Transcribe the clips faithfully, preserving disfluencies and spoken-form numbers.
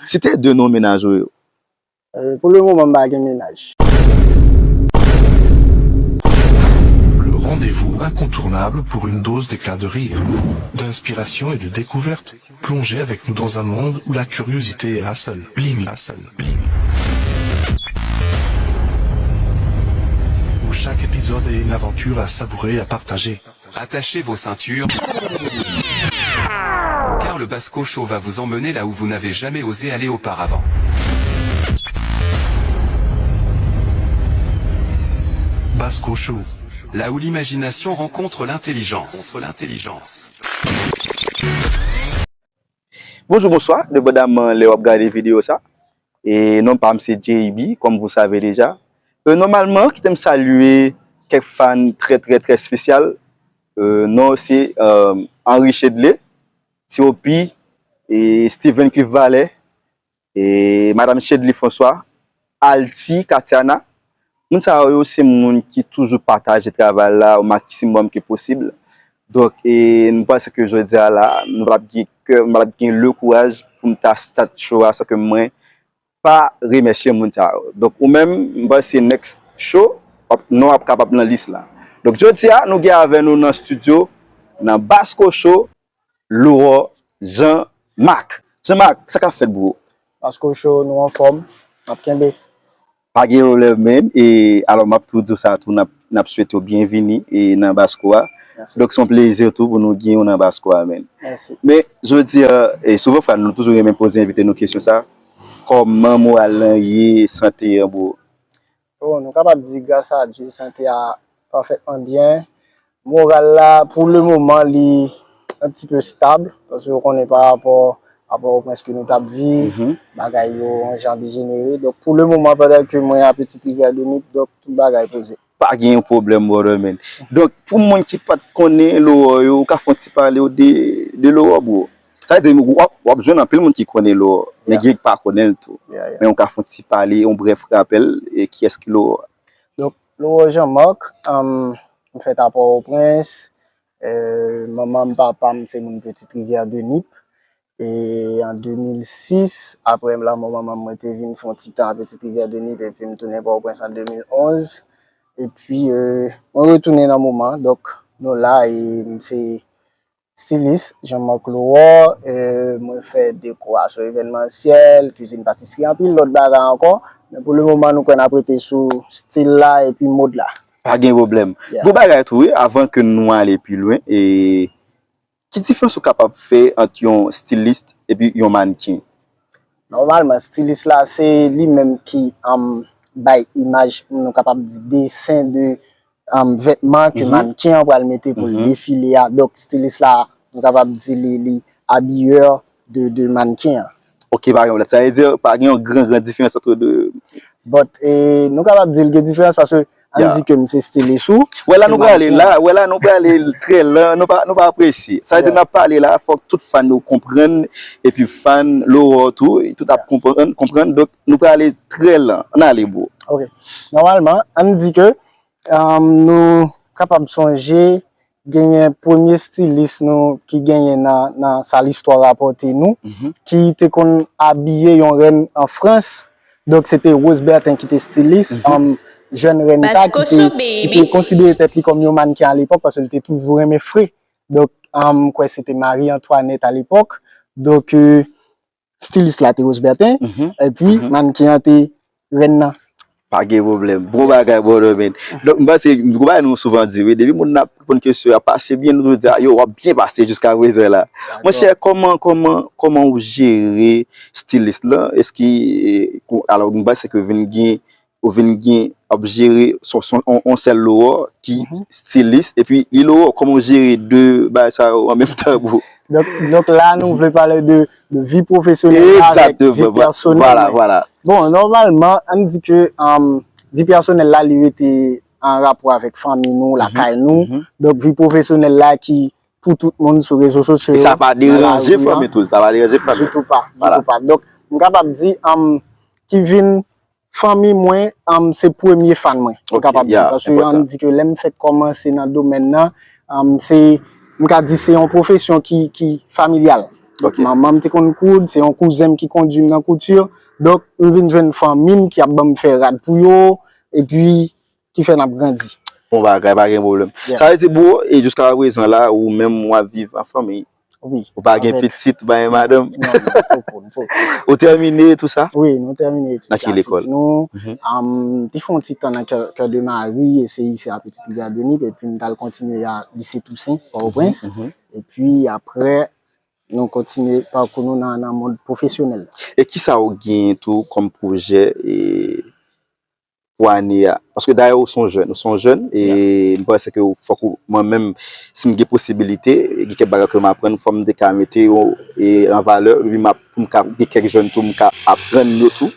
Site de non mennaj ou yo. Euh, pou le moman, m pa gen mennaj. Le rendez-vous incontournable pour une dose d'éclat de rire, d'inspiration et de découverte. Plongez avec nous dans un monde où la curiosité est la seule limite. La seule limite. Où chaque épisode est une aventure à savourer et à partager. Attachez vos ceintures, car le Basco Show va vous emmener là où vous n'avez jamais osé aller auparavant. Basco Show, là où l'imagination rencontre l'intelligence. L'intelligence. Bonjou, bonswa, depandaman lè w ap gade videyo sa. E non pa m se J B, comme vous savez déjà. E nòmalman, kite m salye kèk fan trè, trè, trè espesyal. E non se e, Henry Chedley, T O P, e Steven Cuivre Valet, e Madam Chedley François, Alti, Katiana. Moun sa yo se moun ki toujou pataje travay la o maksimòm ke posib. Donk, e m panse ke jodi a la, nou p ap gen kè, nou p ap gen le kouraj pou m ta stat show a san ke mwen pa remèsye moun sa yo. Donk, ou menm, m panse next show, w ap, non w ap kapab nan lis la. Donk, jodi a, nou gen avè nou nan studio, nan Basco Show, Laurent Jean Marc. Jean Marc, sa k ap fèt, bro? Basco Show, nou anfòm, n ap kenbe. Pa gen pwoblèm, menm. E alò, m ap tou di w sa tou, n ap, n ap swete w byenvini e nan Basco a. Donk, se yon plezi tou pou nou gen w nan Basco a, menm. Men, jodi a, e souvan fwa, nou toujou renmen poze envite nou kesyon sa. Kòman moral lan ye, sante an, bro? Bon, nou kapab di, gras a Dye, sante a pafètman byen. Moral la, pou le moman, li un petit peu stab, paske ou konnen pa rapò a Pòtoprens ke nou t ap viv, bagay yo yon jan dejenere. Donk, pou le moman, pandan ke mwen a Petite Rivière de Nip, donk, tout bagay poze. Pa gen yon pwoblèm, brother, man. Donk, pou moun ki pa t konnen Laurent yo, ou ka fè yon ti pale de, de Laurent, bro? Sa vle di, w ap, w ap jwenn anpil moun ki konnen Laurent, men gen ki pa konnen l tou. Men ou ka fè yon ti pale, yon brèf rapèl, e kiyès ki Laurent? Donk, Laurent Jean Marc, um, m fèt a Pòtoprens, euh, manman m, papa m, se moun Petite Rivière de Nip. E an de mil sis, apre lanmò manman m, mwen te vin fè yon ti tan a Petite Rivière de Nip, epi m tounen Pòtoprens an de mil onz. Epi, euh, mwen retounen nan moman, donk, nou la, e m se stilis, Jean Marc Laurent, euh, mwen fè dekorasyon evènmansyèl, kwizin patisri, anpil lòt bagay ankò. Men pou le moman, nou kwè n ap rete sou stil la epi mòd la. Pa gen pwoblèm. Gon bagay tou, wi, avan ke nou ale pi lwen, e ki diferans ou kapab fè ant yon stilis epi yon mannken? Nòmalman, stilis la, se li menm ki, um, bay imaj, nou kapab di desen de um, vètman ke mannken an pral mete pou l defile a. Donk, stilis la, nou kapab di li, li abiyè de, de mannken an. Ok, pa gen pwoblèm. Sa vle di, pa gen yon gran, gran diferans ant de. But, e, nou kapab di l gen diferans paske ann di ke m se stilis ou. Wè la nou prale, la, wè la nou prale trè lan, nou pa, nou pa apresye. Sa vle di, n ap pale la, fòk tout fan yo konprann, epi fan Laurent tou, tout ap konprann, konprann. Donk, nou prale trè lan. Ann ale, bro. Ok. Nòmalman, ann di ke Um, nou kapab sonje genyen premye stilis nou ki genyen nan, nan sa listwa rapòte nou, ki te konn abiye yon rèn an Frans. Donk, se te Rose Bertin ki te stilis, um, jèn rèn sa ki te, ki te konsidere tèt li kòm yon mannken alepòk paske li te toujou renmen fre. Donk, um, m kwè se te Marie Antoinette alepòk. Donk, euh, stilis la te Rose Bertin, epi mannken an te rèn nan. Pa gen pwoblèm. Bon bagay, brother, man. Donk, m panse, gon bagay nou souvan di, wi, depi moun nan ap reponn kesyon, ap pase byen, nou toujou di, a, yo, w ap byen pase jiska prezan la. Monchè, kòman, kòman, kòman ou jere stilis lan? Èske, e, alò, m panse ke vin gen ou vin gen, ap jere yon sèl Laurent ki stilis, epi li Laurent, kòman w jere de bagay sa yo an menm tan, bro? Donk, donk la, nou vle pale de, de vi pwofesyonèl la avèk vi pèsonèl. Bon, nòmalman, ann di ke, um, vi pèsonèl la, li rete an rapò avèk fanmi nou, lakay nou. Donk, vi pwofesyonèl la ki pou tout moun sou rezo sosyo yo. E sa pa deranje fanmi tou, sa pa deranje fanmi. Ditou pa, ditou pa. Donk, m kapab di, um, ki vin fanmi mwen, um, se premye fan mwen, m kapab di. Paske ann di ke lè m fèk kòmanse nan domèn nan, um, se, m ka di se yon pwofesyon ki, ki familyal. Donk, manman m te konn koud, se yon kouzen m ki kondui m nan kouti. Donk, m vin jwenn fanmi m ki ap ban m fè rad pou yo, epi ki fè n ap grandi. Bon bagay, pa gen pwoblèm. Sa vle di, bro, e jiska prezan la, ou menm w ap viv an fanmi. Wi. Ou pa gen pitit, ou pa gen madanm. Non, non, poko, poko. Ou tèmine tou sa? Wi, nou tèmine etid Nan ki lekòl? Nou, um, te fè yon ti tan nan Cœur, Cœur de Marie, e se isi a Petite Rivière de Nip, epi m t al kontinye a Lycée Toussaint, Pòtoprens. Epi apre, nou kontinye pakou nou nan, nan mond pwofesyonèl. E kisa ou gen tou kòm pwojè e, pou ane a? Paske dayè ou se yon jèn, ou se yon jèn, e m panse ke fòk ou, mwen menm, si m gen posibilite, gen kèk bagay ke m aprann, fò m te ka mete yo e, an valè, epi m ap, pou m ka gen kèk jèn tou, m ka aprann yo tou.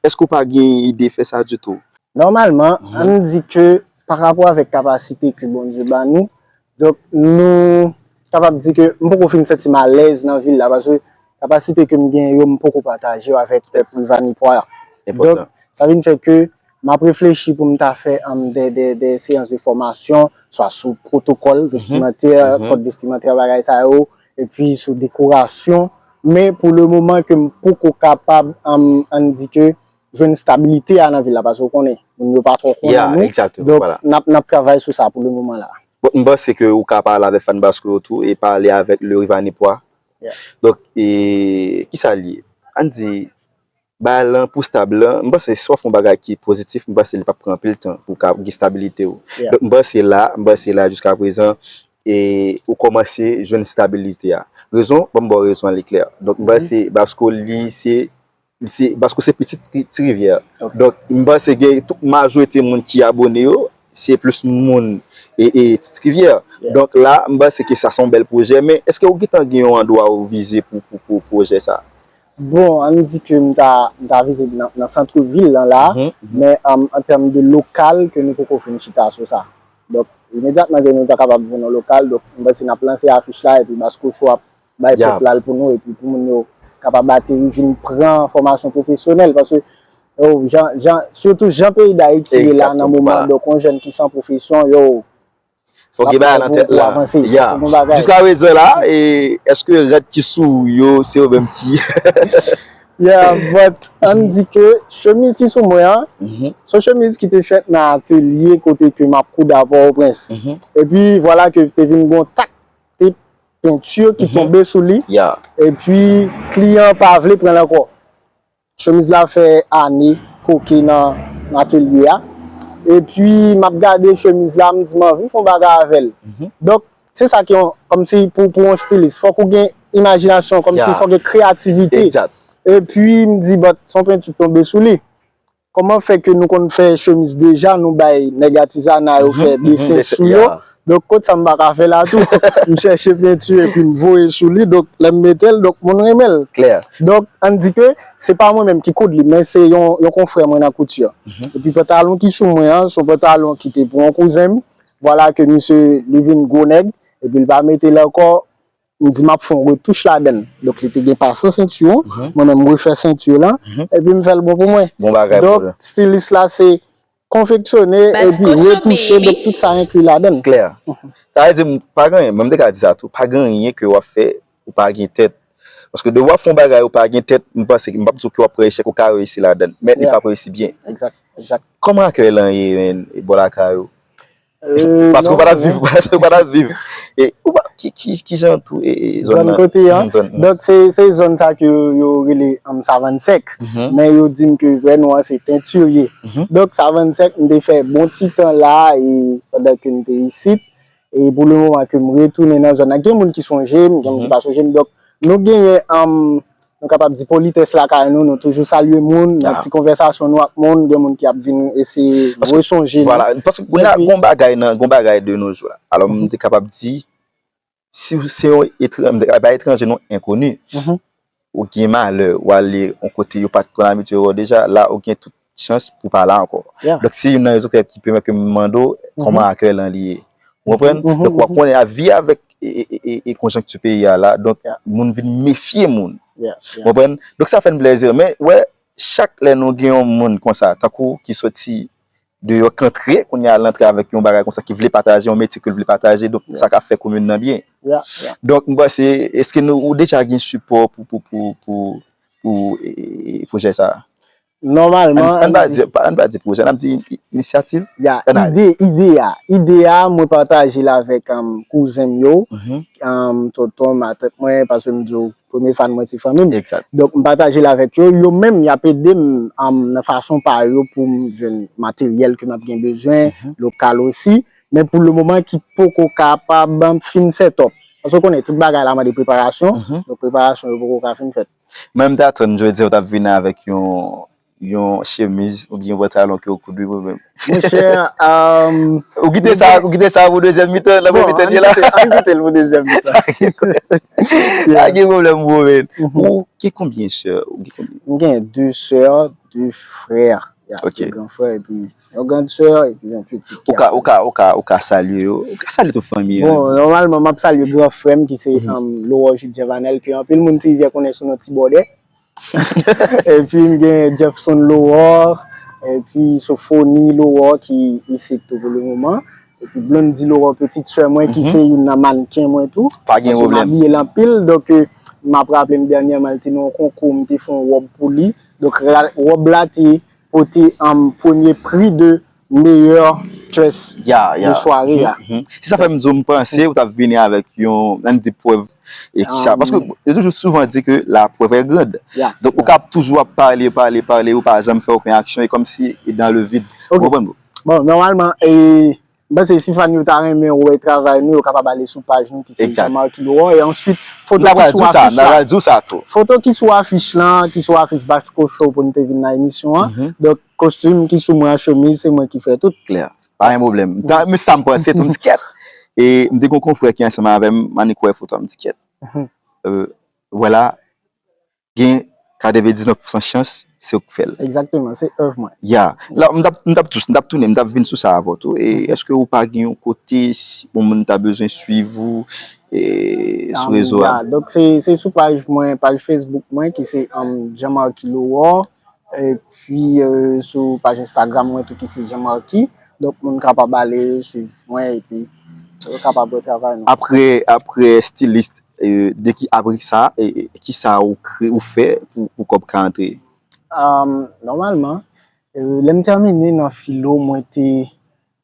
Èske ou pa gen ide fè sa ditou? Nòmalman, ann di ke pa rapò avèk kapasite ke Bondye ba nou, donk nou kapab di ke m poko fin santi m alèz nan vil la, paske kapasite ke m gen yo, m poko pataje yo avèk pèp Rivanipwa a. Donk, sa vin fè ke m ap reflechi pou m ta fè um, de, de, de seyans de fòmasyon, swa sou pwotokòl vestimantè, kòd vestimantè, bagay sa yo, epi sou dekorasyon. Men pou le moman ke m poko kapab, um, ann di ke jwenn stabilite a nan vil la, paske w konnen, moun yo pa twò konnen nou. Donk, n ap, n ap travay sou sa pou le moman la. Bon, m panse ke ou ka pale avèk fan basketball yo tou e pale avèk le Rivanipwa. Donk, e, kisa l ye? Ann di, bagay lan pou stab lan, m panse si w ap fè yon bagay ki pozitif, m panse li p ap pran anpil tan pou w ka gen stabilite w. Donk, m panse la, m panse la jiska prezan, e ou kòmanse jwenn stabilite a. Rezon, ban m ba w rezon an, li klè. Donk, m panse, paske li se, li se, paske se pitit Ti, Ti Rivyè. Donk, m panse gen tout majorite moun ki abone yo, se plis moun e, e Ti, Ti Rivyè. Donk, la, m panse ke sa se yon bèl pwojè, men èske ou gentan gen yon andwa ou vize pou, pou, pou pwojè sa? Bon, ann di ke m ta, m ta vize nan, nan sant vil lan la, men um, an tèm de lokal ke nou poko fin chita sou sa. Donk, imedyatman ke nou ta kapab jwenn yon lokal, donk, m panse n ap lanse afich la, epi Basko Show ap bay pòt la pou nou, epi pou moun yo kapab ateri vin pran fòmasyon pwofesyonèl, paske yo, jan, jan, sitou jan peyi Dayiti ye la nan moman, donk, yon jèn ki san pwofesyon, yo, Fòk gen bagay nan tèt la. Jiska prezan la, e, èske rad ki sou ou yo, se ou menm ki. Yeah, but ann di ke chemiz ki sou mwen an, se yon chemiz ki te fèt nan atelye kote ke m ap koud a Pòtoprens. Epi vwala ke te vin gon tak, te penti ki tonbe sou li. Epi kliyan pa vle pran l ankò. Chemiz la fè ane koke nan, nan atelye a. Epi m ap gade chemiz la, m di m anvi fè yon bagay avè l. Donk, se sa ki yon, kòmsi pou, pou yon stilis, fòk ou gen imajinasyon, kòmsi fòk gen kreyativite. Epi m di, but, se yon penti k tonbe sou li. Kòman fè ke nou konn fè chemiz deja, nou bay nèg atizana yo fè desen sou yo. Donk, kot sa m pa ka fè la tou? M chèche penti epi m voye sou li. Donk, lè m mete l, donk, moun renmen l. Donk, ann di ke se pa mwen menm ki koud li, men se yon, yon konfrè mwen nan kouti. Epi pantalon ki sou mwen an, se yon pantalon ki te pou yon kouzen m. Vwala ke misye, li vin gwo nèg, epi l pa mete l ankò. M di m ap fè yon retouch ladan l. Donk, li te gen pa san senti an. Mwen menm, m refè senti lan. Epi m fè l bon pou mwen. Donk, stilis la, se konfeksyone epi retouche. Donk, tout sa enkli ladan l. Klè. Sa vle di, pa gen anyen, mwen m te ka di sa tou, pa gen anyen ke w ap fè, ou pa gen tèt. Paske de w ap fè yon bagay, ou pa gen tèt, m panse, m p ap di w ke w ap pran echèk, ou ka reyisi ladan l. Men li p ap reyisi byen. Kòman akèy lan ye, men, bò lakay ou? Paske ou pa t ap viv, ou pa t ap viv. E ou pa, ki, ki, ki jan tou e, e zòn nan? Zòn kote an. Donk, se, se zòn sa ke yo, yo rele um, Savann Sèk. Men yo di m ke vrè non an se Tentiriye. Donk, Savann Sèk, m te fè bon ti tan la, e pandan ke m te isit. E pou le moman ke m retounen nan zòn nan, gen moun ki sonje m, gen moun ki pa sonje m. Donk, nou genyen, um, nou kapab di politès lakay nou, nou toujou salye moun, nan ti konvèsasyon nou ak moun, gen moun ki ap vin eseye resonje nou. Vwala, paske kounye a, gon bagay nan, gon bagay de nos jours la. Alò, m te kapab di, si w se yon etran-, m te kapab pa etranje non, enkoni. Ou gen malè, ou ale yon kote yo pa t konn abitye wè w deja, la ou gen tout chans pou pa la ankò. Donk, se youn nan rezon ki pèmèt ke m mande w kòman akèy lan li ye. Ou konprann? Donk, w ap konnen a vi avèk e, e, e, e, e konjonkti peyi a la. Donk, moun vin mefye moun. Ou konprann? Donk, sa fè n plèzi. Men, wè, chak lè nou gen yon moun konsa, tankou ki soti deyò k antre, kounye a l antre avèk yon bagay konsa ki vle pataje, yon metye ke l vle pataje, donk sa ka fè komin nan byen. Yeah, yeah. Donk, m panse, èske nou, ou deja gen sipò pou, pou, pou, pou, pou e, e, pwojè sa a? Nòmalman, Ann pa di, ann pa di pwojè, n ap di inisyativ. Ya, ide, ide a. Ide a, mwen pataje l avèk um, kouzen m yo, um, tonton, matant mwen, paske m di w, premye fan mwen se fanmi m. Exact. Donk, m pataje l avèk yo. Yo menm, y ap ede m um, nan fason pa yo pou m jwenn materyèl ke m ap gen bezwen, lokal osi. Men pou le moman, ki poko kapab um, fin set up. Paske w konnen, tout bagay la mande preparasyon. Donk, preparasyon yo poko ka fin fèt. Mwen, m t atann jodi a w t ap vini avèk yon, yon chemiz oubyen yon pantalon ke w koud wi mwen menm. Monchè, um, Ou kite sa, ou kite sa pou dezyèm mitan, nan bon, mitan li la. Ann kite l pou dezyèm mitan. Pa gen pwoblèm bro, men. Ou gen konbyen sè? Ou gen konbyen? M gen de sè, de frè. Ya, Ok. De gran frè, epi yon gran sè, epi yon pitit. Ou ka, ou ka, ou ka, ou ka salye yo. Ou ka salye tout fanmi an. Bon, nòmalman, m ap salye gran frè m ki se um, Laurent Jude Jevanel, ke anpil moun Ti Rivyè konnen sou non Ti Bòdè. Epi m gen Jefferson Laurent, epi Sophonie Laurent ki isit tou pou le moman. Epi Blondy Laurent, pitit sè mwen ki se youn nan mannken mwen tou. Pa gen Paske m pwoblèm. Abiye l anpil, donk euh, m ap raple m dènyèman li te nan yon konkou, m te fè yon wòb pou li. Donk ra- wòb la te pote um, premye pri de meyè dress Ya, ya. de sware a. Mhm. Se sa fè m di w, m panse ou t ap vini avèk yon, ann di prèv e ki sa. Ah, Paske yo toujou souvan di ke la preuve est grande. Ya, Donk, ou ka toujou ap pale, pale, pale, ou pa janm fè okenn aksyon, e kòmsi e dans le vide. Ok. Ou konprann, bro? Bon, nòmalman, e, m panse si fan yo ta renmen wè travay nou, yo kapab ale sou paj nou ki se Exact. Jean Marky Laurent, e answit, foto N a ki pral di sou w sa, afich n a la. Pral di w sa tou. Foto ki sou afich lan, ki sou afich Basko Show pou n te vin nan emisyon an. Mhm. Donk, kostim ki sou mwen an chemiz, se mwen ki fè tout. Klè. Pa gen pwoblèm. M ta- Men sa m panse tou, m di kèt. E m te gen yon konfrè ki ansanm avè m, m annik wè foto a, m di kèt. Mhm. Euh, Vwala, gen katrevendiznèf pousan chans, se ou k fè l. Egzakteman, se èv mwen. Ya. La, m t ap, m t ap tou, m t ap tounen, m t ap vin sou sa avè w tou. E èske ou pa gen yon kote, si yon moun ta bezwen swiv ou e, sou Um, rezo a? Ya, donk se se sou paj mwen, paj Facebook mwen ki se um, Jean Marky Laurent. Epi euh, sou paj Instagram mwen tou ki se Jean Marky. Donk moun kapab ale swiv mwen epi yo kapab wè travay nou. Apre, apre stilis, e, de ki apre sa, e, e, ki sa ou kre, ou fè pou, pou kòb ka antre? Um, nòmalman, euh, lè m tèmine nan filo, mwen te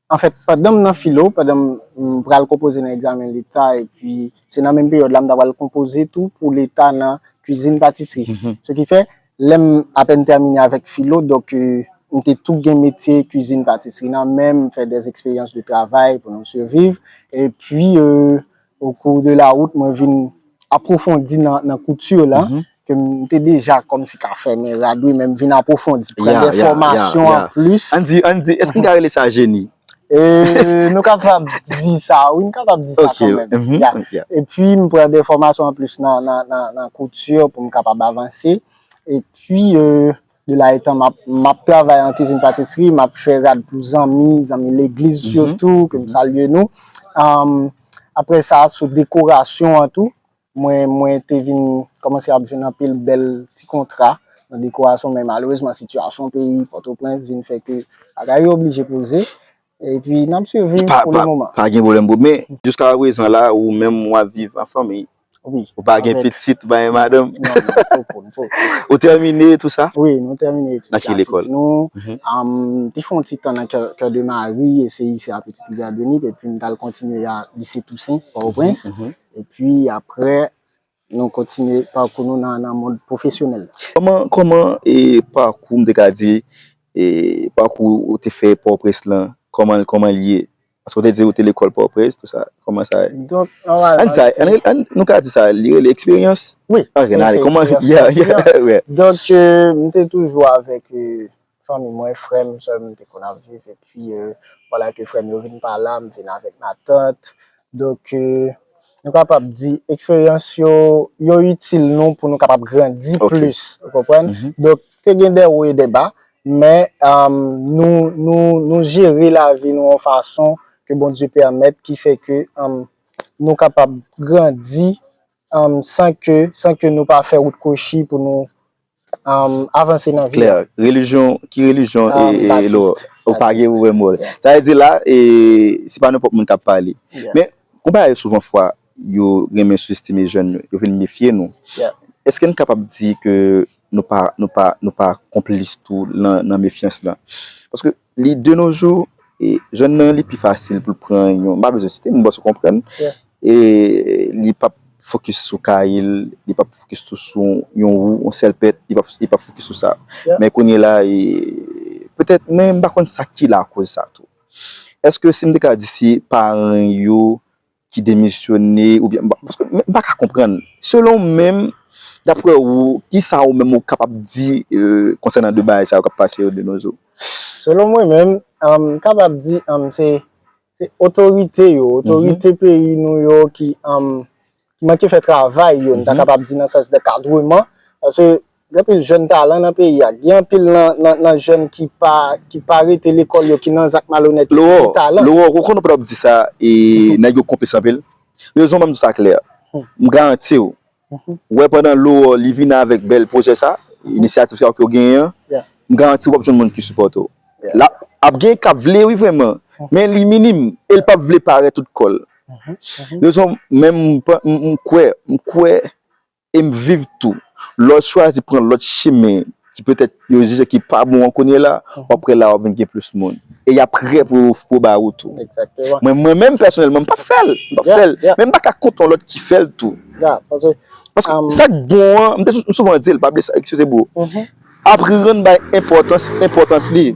Anfèt, pandan m nan filo, pandan m m pral konpoze nan egzamen leta, epi se nan menm peryòd la m ta pral konpoze tou pou leta nan kwizin patisri. Mhm. Se ki fè, lè m apèn tèmine avèk filo, donk euh, m te tou gen metye kwizin patisri nan men m, fè dè eksperyans de travay pou nou siviv. Epi, euh, au cours de la route, mwen vin apwofondi nan, nan kouti la, Mhm. ke m te deja kòmsi ka fè men rad wi, men m vin apwofondi, pran Ya, de ya, fòmasyon ya, ya. an plis. Ann di, ann di, èske n ka rele sa jeni? Euh, nou kapab di sa, wi, nou kapab di sa Ok, kanmenm. mhm, Ya. Ya. Epi m pran de fòmasyon an plis nan, nan, nan, nan kouti pou m kapab avanse. Epi euh, de la etan m ap, m ap travay an kwizin patisri, m ap fè rad pou zanmi, zanmi legliz Mhm. sitou, ke m salye nou. Um, apre sa, sou dekorasyon an tou, mwen, mwen te vin kòmanse ap jwenn anpil bèl ti kontra nan dekorasyon, men malerezman sitiyasyon peyi Pòtoprens vin fè ke bagay yo oblije poze. Epi n ap siviv Pa, pou pa, le moman. Pa gen pwoblèm, bro. Men, jiska prezan la, ou menm w ap viv an fanmi. Wi. Ou pa gen Avèk pitit, ou pa gen madanm. Non, non, poko, poko. Ou tèmine tout sa? Wi, nou tèmine etid Nan ki klasik lekòl? Nou, Mhm. um, te fè yon ti tan nan Cœur, Cœur de Marie, e se isi a Petite Rivière de Nip, epi m t al kontinye a Lise Tousen, Pòtoprens. Mhm. Epi apre, nou kontinye pakou nou nan, nan mond pwofesyonèl. Kòman, kòman e pakou, m te ka di, e pakou ou te fè Pòtoprens lan, kòman, kòman l ye? Paske ou te di ou te lekòl Pòtoprens, tout sa, kòman sa ye? Donk, nòmalman, Ann sa, ann, ann, nou ka di sa, li rele eksperyans? Wi, Ok, se, n ale. Se Kòman, eksperyans yeah, pati yeah, an. Yeah. Donk, euh, m te toujou avèk euh, fanmi mwen, frè m, sè m, te konn ap viv. Epi, euh, vwala ke frè m yo vin pa la, m vin avèk matant. Donk, euh, nou kapab di, eksperyans yo, yo itil nou pou nou kapab grandi Ok. Plis, ou konprann? Mhm. Donk, te gen de wo e de ba, men um, nou, nou, nou jere lavi nou yon fason ke Bondye pèmèt, ki fè ke um, nou kapab grandi um, san ke, san ke nou pa fè wout kwochi pou nou um, avanse nan vi. Klè, relijyon, ki relijyon e, e lo, ou pa gen pwoblèm wòl. Sa vle di la, e, se pa nenpòt moun k ap pale. Men, yon bagay souvan fwa, yo renmen sou-estime jèn yo, yo vin mefye nou. Èske n kapab di ke nou pa, nou pa, nou pa konplis tou nan, nan mefyans lan? Paske li de nos jours, e, jèn nan li pi fasil pou l pran yon, m pa bezwen site moun, paske w konprann. E li p ap fokis sou kay li, li p ap fokis tou sou yon wou, yon sèl pèt, li p ap, li p ap fokis sou sa. Men kounye la, e, petèt, men m pa konn sa ki lakoz sa tou. Èske si m te ka di se paran yo ki demisyone, oubyen, paske m pa ka konprann. Selon w menm, daprè ou, ki sa ou menm ou kapab di, e, konsènan de bagay sa yo k ap pase yo de nos jours? Selon mwen menm, um, m kapab di, um, se se otorite yo, otorite peyi nou yo ki, um, ki manke fè travay yo, m ta kapab di nan sans de kadreman, paske gen anpil jèn talan nan peyi a, gen anpil nan, nan, nan jèn ki pa, ki pa rete lekòl yo, ki nan zak malonèt yo, ki gen talan. Lowò, ou konn w ap di sa, e nèg yo konplis anpil. Rezon ban m di sa klè. M garanti w, Ou wè pandan Lowò li vin avèk bèl pwojè sa, inisyativ sa yo ke w genyen an, m garanti w ap jwenn moun ki sipòte w. La, ap gen k ap vle wi vrèman, men li minim, e l p ap vle parèt tout kò l. Rezon, men m, m, m kwè, m kwè, e m viv tou. Lè w chwazi pran lòt chemen ki petèt yo jije ki pa bon an kounye la, w ap wè la w ap vin gen plis moun. E y ap prè pou, pou ba ou tou. Mwen, mwen menm pèsonèlman, m p ap fè l. M p ap fè l. Men m pa ka kont yon lòt ki fè l tou. Paske sa k bon an, m te sou- m souvan di l, pa bliye sa, eskize bro. Aprann bay enpòtans, enpòtans li.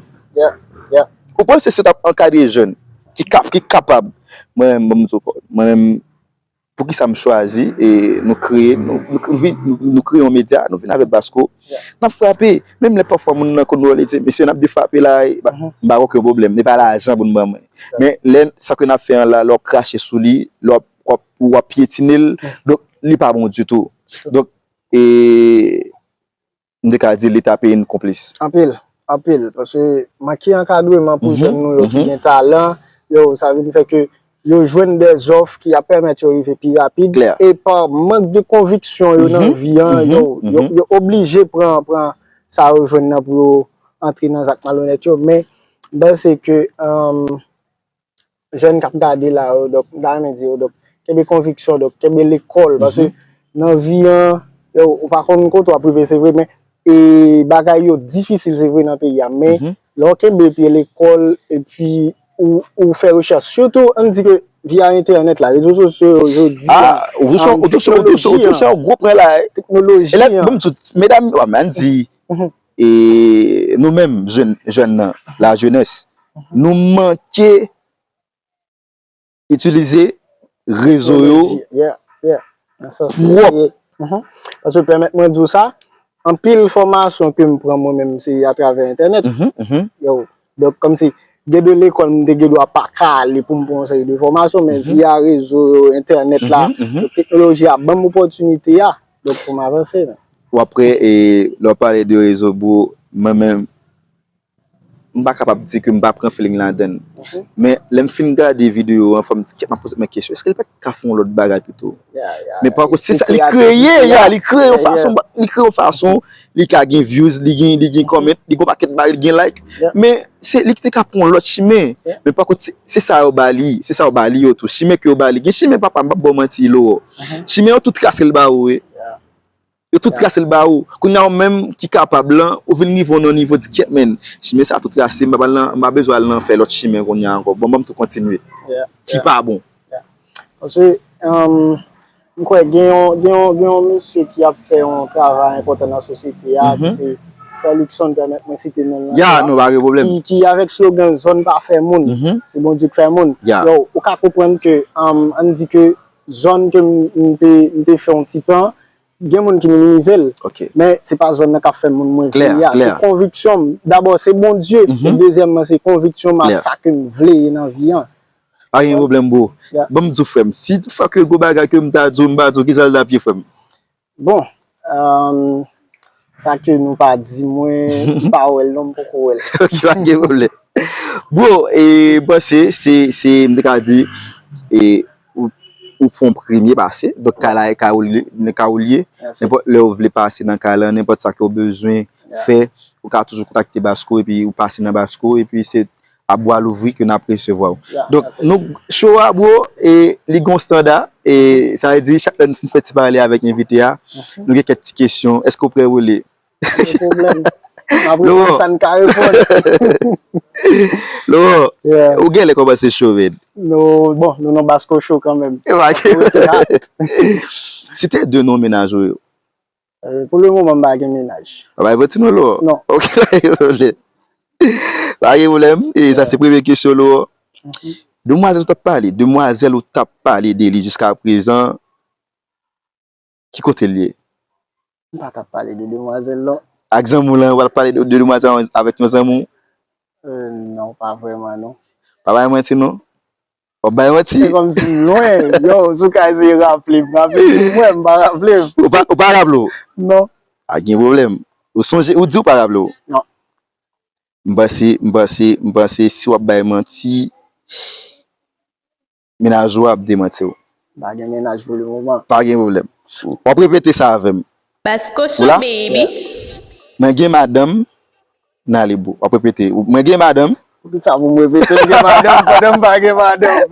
Ou panse si w t ap ankadre jèn ki ka- ki kapab, mwen menm, ban m di w, mwen menm, poukisa m chwazi e nou kreye, nou, nou, nou vin- nou, nou kreye yon medya, nou vin avèk Basco. N ap frape. Menm lè pafwa moun nan konn wè l, li di, "Mesye, n ap de frape la, e, ba- m pa gen okenn pwoblèm, men pa lajan pou n ban mwen." Men lè sa ke n ap fè an la, lè w ap krache sou li, lè w ap, w ap, w ap pyetine l, donk, li pa bon ditou. Donk, e, m te ka di Leta peyi n konplis. Anpil, anpil. Paske manke ankadreman pou jèn nou yo ki gen talan, yo, sa vin fè ke yo jwenn de zòf ki ap pèmèt yo rive pi rapid. E pa mank de konviksyon yo nan vi an, yo, yo, yo oblije pran, pran sa yo jwenn nan pou yo antre nan zak malonèt yo. Men, m panse ke, um, jèn k ap gade la yo, donk, m ta renmen di yo, donk, kenbe konviksyon, donk, kenbe lekòl, paske nan vi an, yo, ou pa konn kote w ap rive, se vre, men, e, bagay yo difisil, se vre, nan peyi a, men, lè w kenbe pye lekòl, epi ou, ou fè rechèch, sitou, ann di ke via entènèt la, rezo sosyo yo, jodi a, ou touche, ou touche, ou touche yon gwo pwen la, teknoloji an. E lè, ban m di w, medam, ann di, e nou menm, jèn, jèn nan, la jeunesse, nou manke itilize rezo yo pwòp. Paske pèmèt mwen di w sa, anpil fòmasyon ke m pran mwen menm se atravè entènèt. Yo, donk kòmsi gen de lekòl m te gen dwa pa ka ale pou m pran yon seri de fòmasyon, men via rezo yo, entènèt la, teknoloji a ban m opòtinite a, donk pou m avanse. Men. Ou ap wè, e, lè w pale de rezo, bro, mwen menm, m pa kapab di ke m pa pran feeling ladann. Men lè m fin gade videyo an, fò m di, kèt, m ap poze mwen kesyon, èske l pa t ka fè yon lòt bagay pito? Men pa kont se sa, li kreye, ya, li kreye yon fason, li kreye yon fason, li ka gen views, li gen, li gen comment, li gen yon pakèt bagay, li gen like. Men se li ki te ka pran yon lòt chimen. Men pa kont se, se sa yo ba li, se sa yo ba li yo tou. Chimen ke yo ba li. Gen chimen papa, m p ap ba w manti, Lowò. Chimen yo tou trase l ba ou, wi. Yo tou trase l ba ou. Kounye a ou menm ki kapab lan, ou vin rive yon nivo di, kèt, men, chimen sa tou trase, m pa pral nan, m pa bezwen al nan fè lòt chimen kounye a ankò. Bon, ban m tou kontinye. Ki pa bon. Paske, um, m kwè gen yon, gen yon, gen yon mesye ki ap fè yon travay enpòtan nan sosyete a, ki se Frè Luckson, pèmèt mwen site non l nan. Ya, non, pa gen pwoblèm. Ki, ki avèk slogan zòn pa fè moun. Se Bondye k fè moun. Yo, ou ka konprann ke, um, ann di ke zòn ke m, m te, m te fè yon ti tan, gen moun ki minimize l. Men se pa zòn nan k ap fè moun mwen vle ye a. Se konviksyon m. Dabò, se Bondye. E dezyèmman, se konviksyon m a sa ke m vle ye nan vi an. Pa gen pwoblèm, bro. Ban m di w, frè m, si toutfwa ke gwo bagay ke m ta di w, m pa di w, kisa l t ap ye, frè m? Bon, um, sa ke nou pa di mwen, m pa wè l non, m poko wè l. Ok, pa gen pwoblèm. Bro, e, m panse, se, se, m te ka di, e, ou, ou fè yon premye pase. Donk, kay la e kay ou li ye, nan kay ou li ye. Nenpòt lè ou vle pase nan kay la, nenpòt sa ke ou bezwen fè, ou ka toujou kontakte Basco epi ou pase nan Basco epi se a bwa louvri ke n ap resevwa w. Donk, nou, show a, bro, e li gen yon standa, e sa vle di, chak lè n fin fè ti pale avèk envite a, nou gen kèk ti kesyon. Èske w prè pou li? Pa gen pwoblèm. M ap reponn sa n ka reponn. Laurent, ou genlè kòmanse cho, man. Nou, bon, nou nan Basco Show kanmenm. E pa gen. Si te de non mennaj ou yo. Euh, pou le moman, m pa gen mennaj. Pa bay manti non, Laurent. Non. Ok, pa gen pwoblèm. Pa gen pwoblèm. E sa se premye kesyon, Laurent. Demwazèl ou t ap pale, demwazèl ou t ap pale de li jiska prezan, ki kote l ye? M pa t ap pale de demwazèl, non. Ak zanmi w lan, ou pa t ap pale de, de demwazèl avèk yon zanmi w? Euh, non, pa vrèman, non. Pa bay manti, non. W ap bay manti. Se kòmsi m lwen. Yo, si w ka eseye raple m, raple m, mwen, m pa raple m. Ou pa, ou pa raple w? Non. Pa gen pwoblèm. Ou sonje, ou di w pa raple w? Non. M panse, m panse, m panse si w ap bay manti, mennaj ou ap demanti w. Pa gen mennaj pou le moman. Pa gen pwoblèm. W ap repete sa avè m. Basco Show, baby. Mwen gen madanm, n ale bro. W ap repete. Mwen gen madanm. Poukisa pou m repete m gen madanm pandan m pa gen madanm?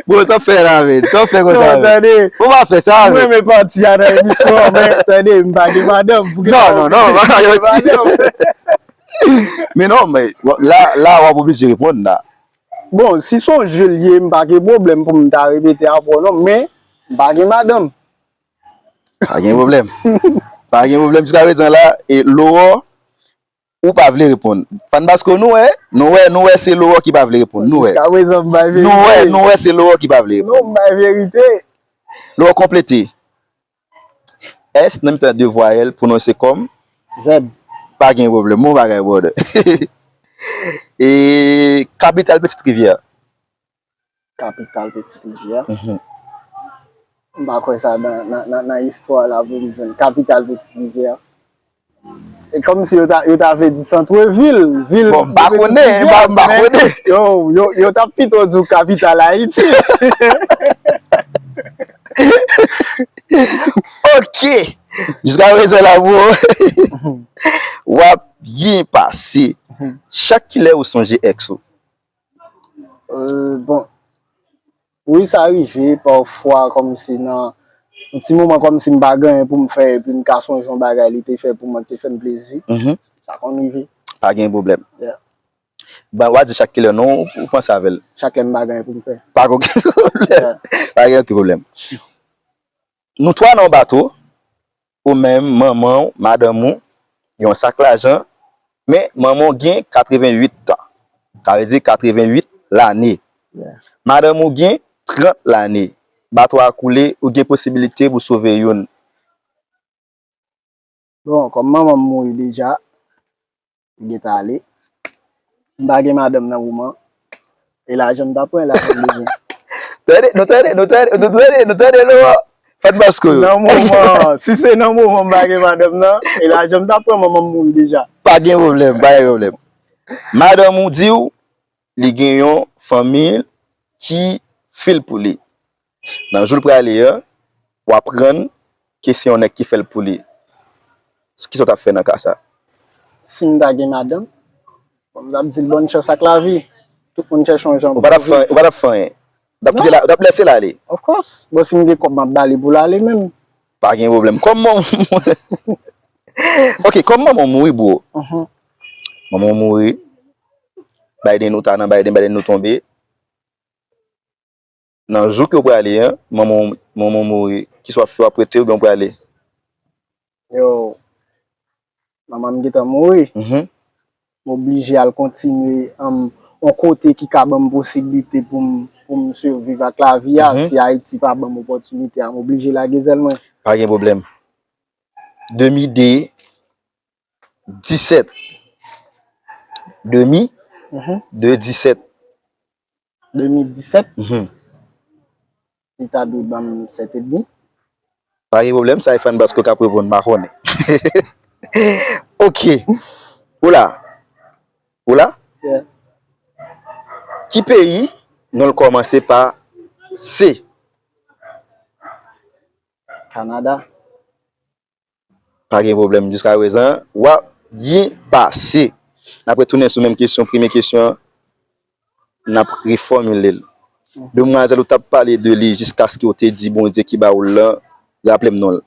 Bro, sa w fè la, men? Sa w fè konsa, men? Non, tande. Ou pa fè sa, men. Mwen renmen pati a nan emisyon an, men tande, m pa gen madanm. Poukisa pou m gen madanm? Non, non, non, pa gen madanm. Men non, men la, la, w ap oblije reponn la. Bon, si se yon je l ye, m pa gen pwoblèm pou m ta repete avè w non, men m pa gen madanm. Pa gen pwoblèm. Pa gen pwoblèm. Jiska prezan la, e Laurent, ou pa vle reponn. Fan Basco, nou wè, nou wè, nou wè se Laurent ki pa vle reponn. Nou wè. Jiska prezan, m bay verite. Nou wè, nou wè se Laurent ki pa vle reponn. Non, m bay verite. Laurent, konplete. S nan mitan de vwayèl pwononse kòm? Z. Pa gen pwoblèm, bon bagay, brother. E kapital Petite Rivière? Kapital Petite Rivière? Mhm. M pa kwè sa nan, nan, nan, nan istwa la pou m jwenn kapital Petite Rivière. E kòmsi yo ta, yo ta vle di santrevil, vil. Bon, m pa konnen, m pa, m pa konnen. Yo, yo, yo t ap pito di w kapital Ayiti. Ok. Jiska prezan la, bro. W ap byen pase. Chak kilè ou sonje ex ou? Euh, bon. Wi, sa rive pafwa, kòmsi nan yon ti moman, kòmsi m pa gen anyen pou m fè, epi m ka sonje yon bagay li te fè pou mwen, ki te fè m plezi. Mhm. Sa konn rive. Pa gen pwoblèm. Yeah. Bon, w a di chak kilè non, ou panse avè l? Chak lè m pa gen anyen pou m fè. Pa gen okenn pwoblèm. Yeah. Pa gen okenn pwoblèm. Nou twa nan yon bato, ou menm, manman w, madanm ou, yon sak lajan, men manman w gen katreventuit tan. Sa vle di katreventuit lane. Yeah. Madanm ou gen trant lane. Bato a koule, ou gen posibilite pou sove youn. Bon, kòm manman m mouri deja, li gentan ale. M pa gen madanm nan moman. E lajan m ta pran, lajan m bezwen. Tande, nou tande, nou tande, nou tande, nou tande, nou. Fè n baske yo. Nan moman, si se nan moman m pa gen madanm nan, e lajan m ta pran, manman m mouri deja. Pa gen pwoblèm, pa gen pwoblèm. Madanm ou di w, li gen yon fanmi ki fè l pou li. Nan jou l prale an, w aprann ke se yon nèg ki fè l pou li. Kisa w t ap fè nan ka sa? Si m ta gen madanm, bon, m t ap di l bòn chans ak lavi. Tout moun chèche yon jan pou yo viv. Ou pa t ap fè anyen, ou pa t ap fè anyen. W t ap kite l, w t ap lèse l ale. Of course. Bon, si m gen kòb, m ap ba li pou l ale menm. Pa gen pwoblèm. Kòm manman, ok, kòm manman w mouri, bro. Mhm. Manman w mouri. Biden, ou ta nan Biden, Biden nou tonbe. Nan jou ke w prale an, manman w, manman w mouri. Kisa w ap fè, w ap rete oubyen w prale? Yo, manman m gentan mouri. Mhm. M oblije al kontinye, um, yon kote ki ka ban m posiblite pou m, pou m siviv ak lavi a. Mhm. Si Ayiti pa ban m opòtinite a, m oblije lage zèl mwen. Pa gen pwoblèm. De mi de disèt. De mi Mhm. de disèt. De mi disèt. Mhm. Li ta dwe ban m sèt edmi. Pa gen pwoblèm, sa e Fan Basco k ap reponn, m pa konnen. Ok. Ou la? Ou la? Yeah. Ki peyi non l kòmanse pa Se Kanada. Pa gen pwoblèm, jiskaprezan w ap byen pase. N ap retounen sou menm kesyon, premye kesyon an, n ap refòmile l. Demwazèl ou t ap pale de li jiskaske w te di Bondye ki ba ou l lan, raple m non l.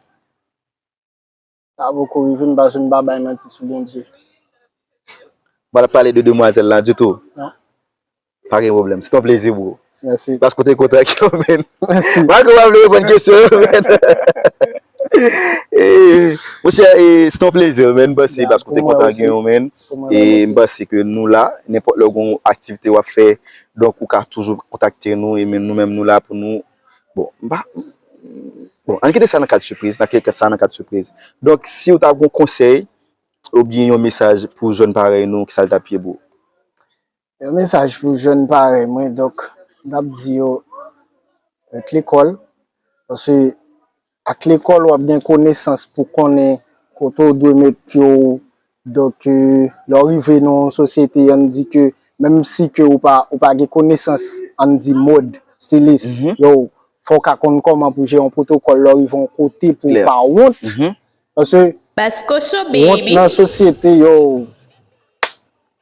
Sa poko rive m paske m pa bay manti sou Bondye. Ou pa t ap pale de demwazèl la ditou? Non. Pa gen pwoblèm. Se t on plezi, bro. Mèsi. Paske w te kontan ak yo, man. Mèsi. Malgre w pa vle reponn kesyon yo, man. Eh, monchè, eh, se t on plezi, man. M panse paske w te kontan gen yo, man. E m panse ke nou la, nenpòt lè w gen yon aktivite w ap fè, donk ou ka toujou kontakte nou, e men nou menm nou la pou nou. Bon, m pa, bon, ann kite sa nan kad sipriz, ann kite sa nan kad sipriz. Donk, si w ta gen yon konsèy, oubyen yon mesaj pou jèn parèy nou, ki sa l t ap ye, bro? Yon mesaj pou jèn parèy mwen, donk, m t ap di yo, ret lekòl, paske ak lekòl, w ap gen konesans pou konnen kote w dwe met pye w. Donk, eh, lè w rive nan yon sosyete, ann di ke, menm si ke ou pa, ou pa gen konesans, ann di mòd, stilis, yo, fò w ka konn kòman pou jere yon pwotokòl lè w rive yon kote pou w pa wont. Paske wont nan sosyete, yo,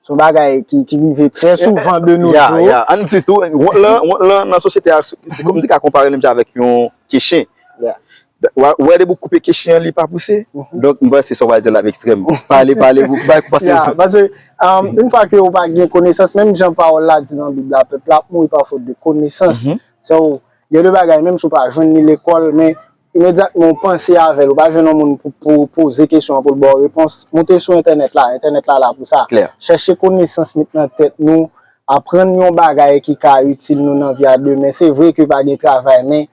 se yon bagay ki, ki rive trè souvan de nos jours. Ann di tou, wont lan, wont lan nan sosyete a, se kòm m te ka konpare l menm jan avèk yon ke chen. Ou wè, depi w koupe ke chen an, li pa pouse. Donk, m panse sa w pral di la ap ekstrèm. Pale, pale, bay kou pase. Paske, um, yon fwa ke ou pa gen konesans, menm jan pawòl la di nan Bib la, pèp la ap mouri pa fot de konesans. So, gen de bagay, menm si w pa jwenn li lekòl, men imedyatman w panse avè l, ou pa jwenn yon moun pou, pou poze kesyon an pou l ba w repons, moute sou entènèt la, entènèt la la pou sa. Chèche konesans, met nan tèt nou, aprann yon bagay ki ka itil nou nan vi a demen. Se vre ke pa gen travay, men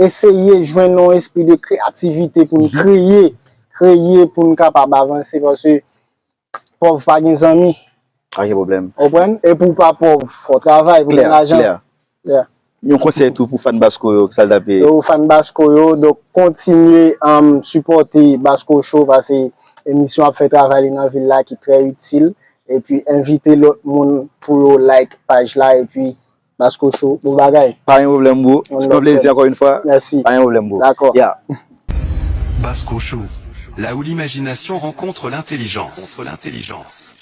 eseye jwenn yon espri de kreyativite pou n kreye, kreye pou n kapab avanse, paske pòv pa gen zanmi. Pa gen pwoblèm. Konprann? E pou w pa pòv, fò w travay pou w gen lajan. Klè, klè. Yon konsèy tou pou fan Basco yo, ki sa l t ap ye? Yo, fan Basco yo, donk, kontinye, um, sipòte Basco Show, paske emisyon ap fè travay li nan vil la ki trè itil. Epi envite lòt moun pou yo like paj la, epi Basco Show, bon bagay. Pa gen pwoblèm, bro. Se yon plezi, ankò yon fwa. Mèsi. Pa gen pwoblèm, bro. Dakò. Yeah. Basco Show, là où l'imagination rencontre l'intelligence. L'intelligence.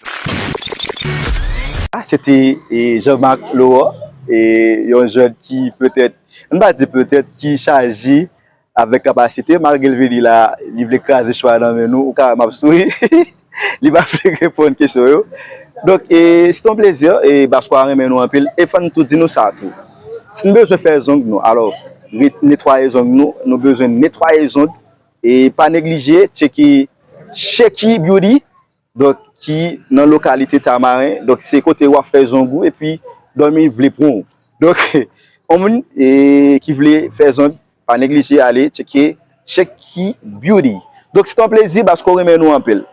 Ah, se te, eh, Jean-Marc Laurent, eh, yon jèn ki petèt, m pa di petèt, ki chaje avèk kapasite, malgre l vini la, li vle kraze cho a nan men nou, ou ka wè m ap souri. Li pa vle reponn kesyon yo. Donk, e, se t on plezi, e, Basco a renmen nou anpil, e fò n tou di nou sa tou. Si n bezwen fè zong nou, alò, re-, netwaye zong nou, nou bezwen netwaye zong, e pa neglije tcheke Checky Beauty, donk, ki nan lokalite Tamaren. Donk, se kote w ap fè zong ou epi dòmi vle pran w. Donk, yon moun, e, ki vle fè zong, pa neglije ale tcheke Checky Beauty. Donk, se t on plezi, Basco renmen nou anpil.